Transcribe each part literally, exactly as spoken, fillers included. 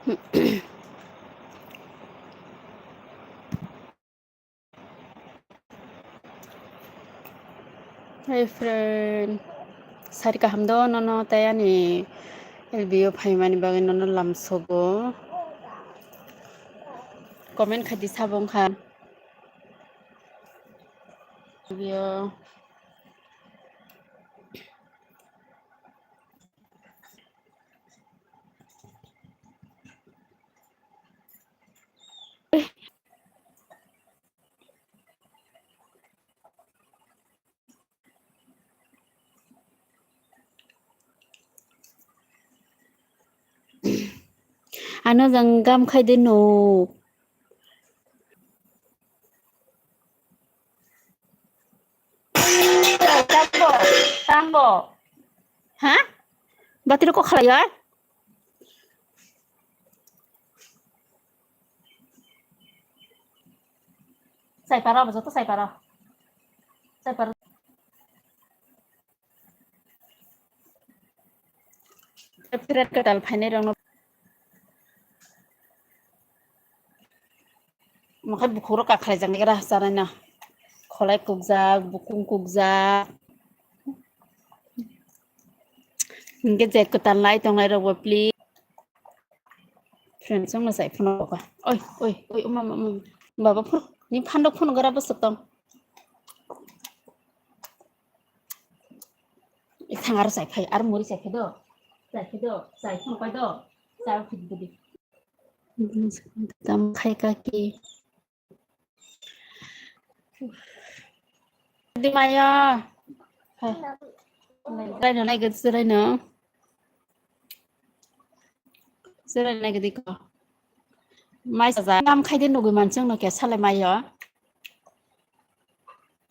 Hey friend, sari kaham do nono tei ani L B O phaimani bagwi nono lamsogo. Comment khaidi sabo wngkha. L B O. Ano jang gam khai de no. Tambo. Tambo. Ha? Battery ko khalai ya? Sai paro, joto sai paro. Sai paro. Red katal phainai rokno. Mokhai bukhuk rok kakhlai jang naigra chanai na. Kholai kukjak, bukung kukjak. Hinkhe je kwtal lai tongnai rok bo please. Friends wngno chai phano boka. Oi, oi, oi, uma, uma, uma. Baba phun, ni phandok phun gara bwswk tong. Thang aro chai phai, aro muri chai phai do. Chai phai do, chai phano kai do. Chai phai do. Tam khai kaki. Di maya. Hai. Rai no nai gad serai no. Serai nai gadi ko. Mai sa ja. Tam khai de nugui mansung no ke sale mayo.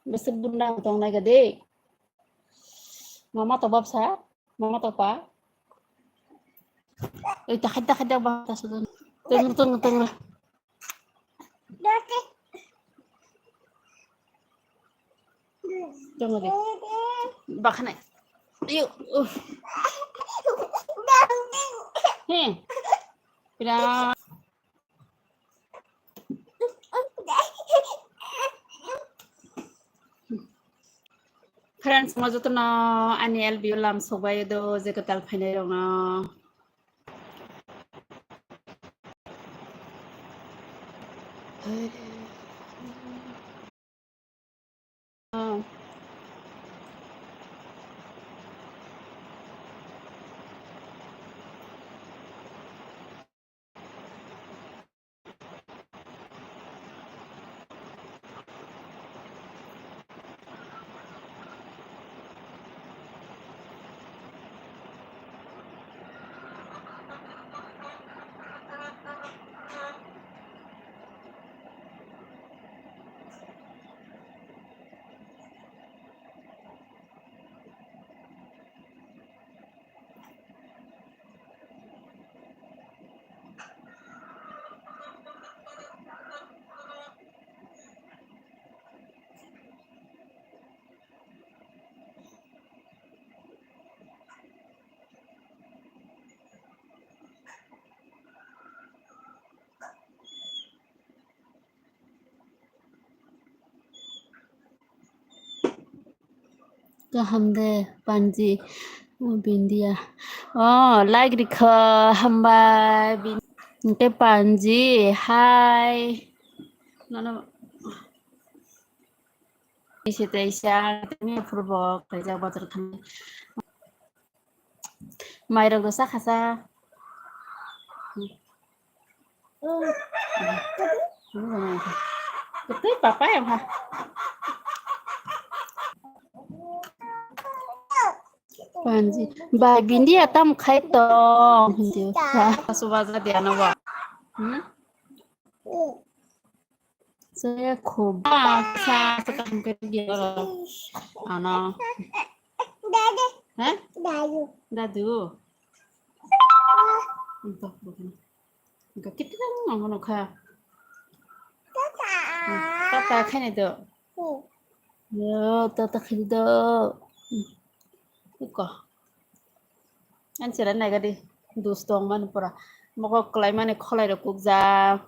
Besik bunda tong nai gadi. Mama to bab sa. Mama to pa. Oi, takhai, takhai, dak ba, ta sudan. Tengro, tengro, tengro. Tengro de. Bakhanai. Ayo, uh. He. Pira. Friends, mo jotono ani L B O lam sokbai do, je kwtal phainai rokno. Kaham de, Panji, oh, Bindia. Oh, like rikha, hambai, Bin-, ke Panji, hi. Nono. Isi te isi ang tini purbo kaijak bazar thang. Mairok dosa khasa. Tei papa ya ha. Panji. Bai, bindi atam khai tong. Hindi. Subaza dia na ba. Hmm? Saya khub. Ah, sa, sa kaham khe dia. Ano. Dadu. Hah? Dadu. Dadu. Entok, bukan. Entok, kita kan ngomong kha. Tata. Hmm, tata khaini do. Hmm. Yo, tata khaini do. Hmm. Iko. An chera nai gadi. Dus tong man pura. Mokol kwlaimani kholairok kukjak,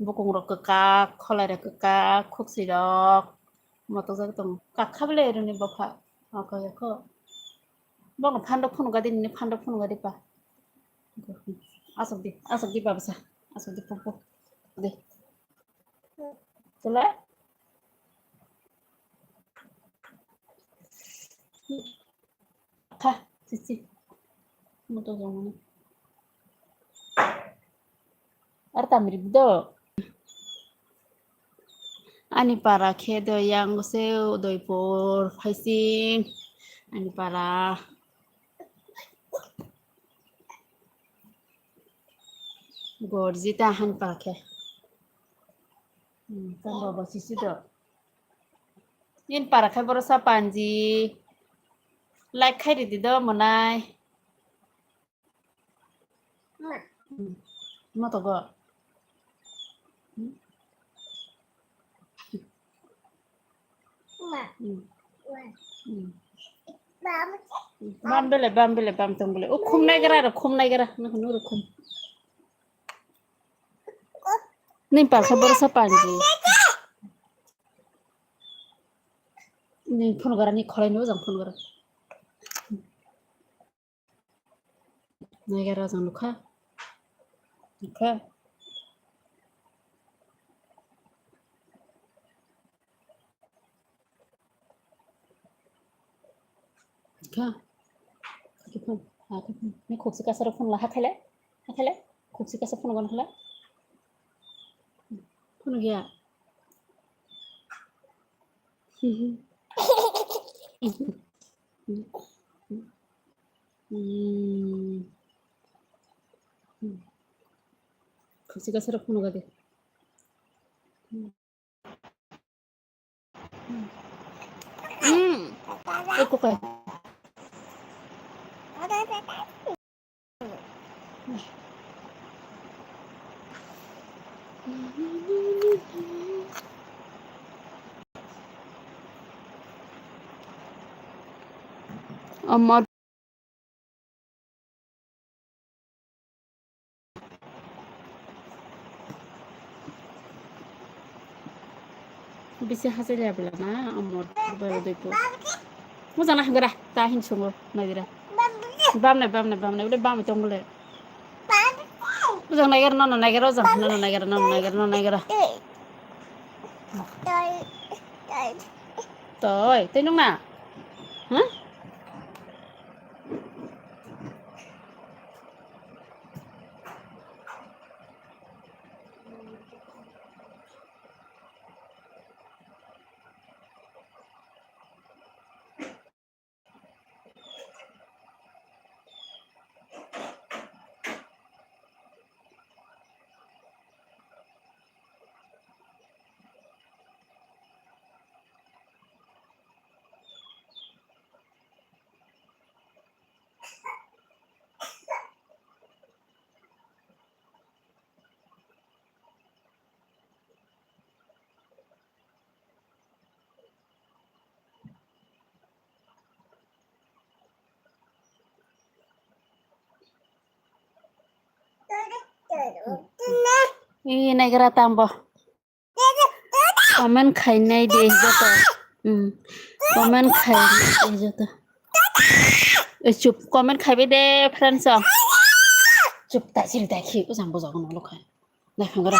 bukungrok kwkak, kholairok kwkak, khuksirok motokjagwi tongo. Kakha bele rwni bopha, oko yokho. Bono phandok phunukgadi, nini phandok phunukgadi pa. Aswkdi, aswkdi babasa, aswkdi pungpung. Di. Chwla. Kha, chichi. Moto jongmani. Ar tamri do. Ani para khe do yang se Udaipur phaising. Ani para. Gorjita han para khe. Hmm, tang baba sisi do. Nin para khai boro sa panji. Like khai ridi do monai. Hmm. Moto go. Hmm. Hmm. Hmm. Bam bele, bam bele, bam tong bele. O khum nai gara, khum nai gara. Nang nuru khum. Nin para khai boro sa panji. Ni phone gara ni khwlai no jang phone gara. Naigara jang nukha. Nukha. Kha. Kha phone. Ha, kha phone. Ni khuksi kasaro phone la, ha khaile. Ha khaile. Khuksi kasa phone gon khala. Phone gya. Hmm. Khuksi kasaro phone gade. Hmm. Eko kai. Amar. Bisi hachai liya bela na, amor bela doi po. Mujang na hangara, ta hin sungo, nagira. Bam na, bam na, bam na, ule bam tong bole. Mujang nagira, no, no, nagira, ujang, no, no, nagira, no, no, nagira, no, nagira. Toi, toi nung na? Huh? Ih, naikara tambo. Comment khainai de joto. Hmm. Comment khainai de joto. Eh, chup, comment khaibai de, friends, oh. Chup, tai siri tai khi, ujang bujang no lo khai. Dai, hangara.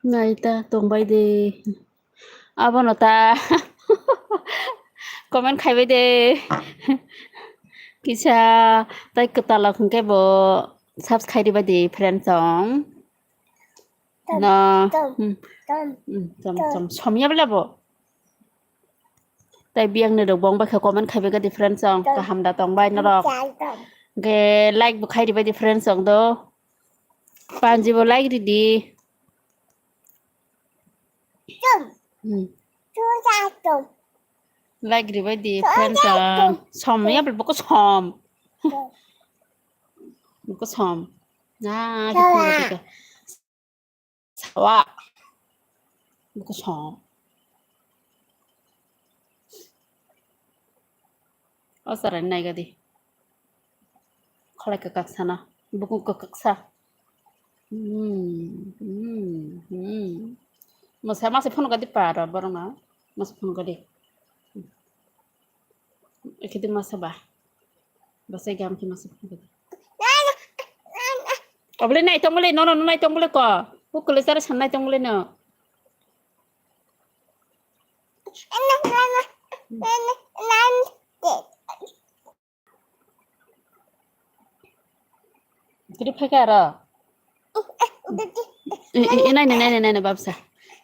Nai ta tongbai de. Abono ta comment khaibai de. Kisa tai kwtal rok hwnkhe bo subscribe ribai de friend song. Tom, no. Tom, hmm. Tom, hmm, tom, tom. Tom. Somya bela bo. Tai biyang ni rok bong bai khe comment khaibai khe di friend song. Tom. Kaham da tong bai norok. Tom, tom. Ge like bo khai ribai di friend song do. Panji bo like ridi. Tom. Hmm. Tom, tom, tom. Like ribai di friend song. Tom. Somya bela bo ko som. Tom. Bo ko som. Na, sawa. Sawa. Bo ko som. O chwrai nai gadi. Kholai kwkak sana. Bukung kwkak sa. Hmm, hmm, hmm. Masa, masa phone gadi para borong na. Masa phone gadi. Ekhe de masa ba. Basa gam khe masa phone gadi. Obole nai tong bole, no, no, no, nai tong bole ko. Ukule sara san nai tong bole no. Kiri phai kha aro. I, i, i, nai, nai, nai, nai, nai, babsa.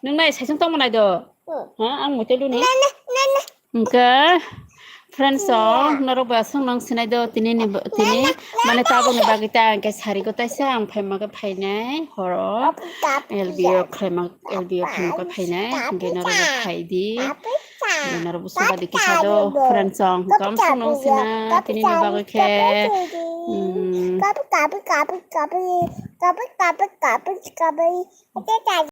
Nwng nai, saisung tongma nai do. Ha, ang mote luni. Hwnkhe, friends rok, norok ba aswk nang sinai do, tini ni bo, tini, mane tabuk ni bagwi ta ang khe sari kwtaisa ang phaima khe phainai, horo. L B O khlaima, L B O khlaima khe phainai, hwnkhe norok bo phai di. Hwnkhe norok bo soba di kisa do, friends rok, hwnkhe aswk nang sina, tini ni bagwi khe, hmm.